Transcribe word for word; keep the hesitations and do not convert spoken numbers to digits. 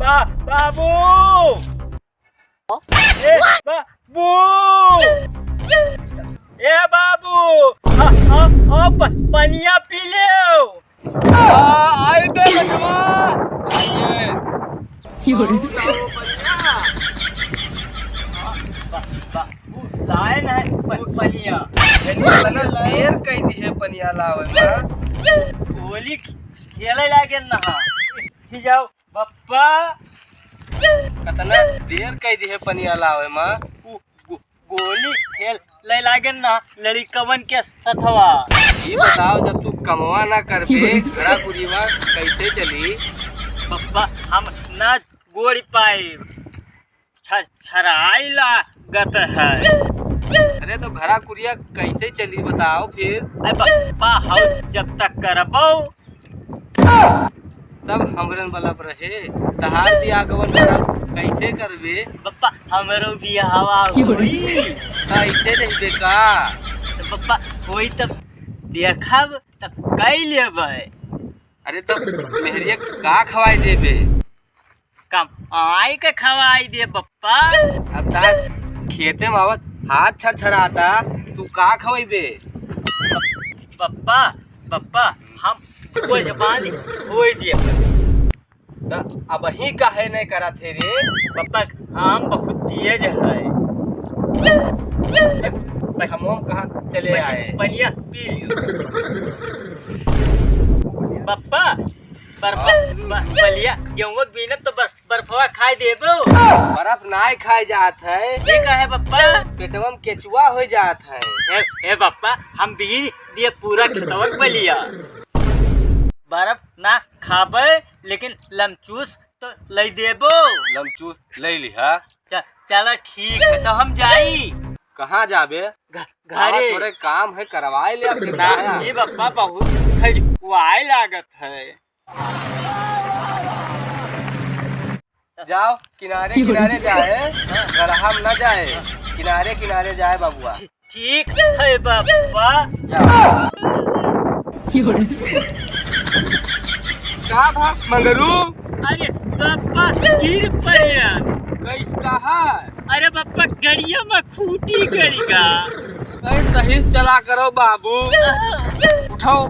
बा-, बाबू। ए, बाबू। ए, बाबू। आ, आ, आ, प-, पनिया पी लेव। आ, आई दे बचवा। आई दे। लाए ना है प-, पनिया। इतना देर कई दिहे पनिया लावे में। होली खेले लागे ना। ठीक जाओ बप्पा। कितना देर कई दिहे पनिया लावे में। उ गो-, गोली खेले लागे ना लड़िकवन के सथवा। ई बताओ, जब तू कमवा ना करबे, घरा कुरिवा कैसे चली? बप्पा, हम ना गोड़ी पाइब। छ-, छराई लागत है। अरे तो घरा कुरिया कैसे चली बताओ फिर? अरे बप्पा, हम जब तक करबो। सब हमरन वाला पर रहे, तहार बियाह गवन करब, कैसे करबे? बप्पा, हमरो बियाहवा होई। कैसे रहबे का? तो बप्पा, होई तब देखब, तब कई लेबै। अरे तब मेहरिया का खवाई देबे? कमाई के खवाई दे बप्पा। अब तहार खेते में आवत हाथ छरछराता, तू का खवइबे? बप्पा, बप्पा, हम कोई जबान होई दे। त अबहीं काहे नहीं करत हे रे? बप्पा, हम बहुत तेज है। हम, हम कहाँ चले आए? पनिया पी लियो। बप्पा, बर्फ, ब-, बलिया, गेहूं के बीनब तो बर-, बर्फवा खाए देबो। बर्फ नाय खाए जात है। ये का है बप्पा? पेटवा में केचुआ हो जात है। ए, ए बप्पा, हम बीन दिए पूरा खेतवा के बलिया। बर्फ ना खाबे, लेकिन लमचूस तो लई देबो। लमचूस लई लिहा। च-, चला ठीक है, तो हम जाई। कहाँ जाबे? घ-, घरे। थोड़े काम है, करवाए ले अपने ना, भैया। ये बप्पा बहुत खजुआए लागत है। जाओ, किनारे किनारे जाए, गड़हा में ना जाए, किनारे किनारे जाए बाबुआ। ठीक है बप्पा। जाओ। का भा मंगरू? अरे बप्पा, गिर पड़े यार। कैस कहा? अरे बप्पा, गड़िया में खूंटी गड़ी का। अरे सही से चला करो बाबू। उठाओ।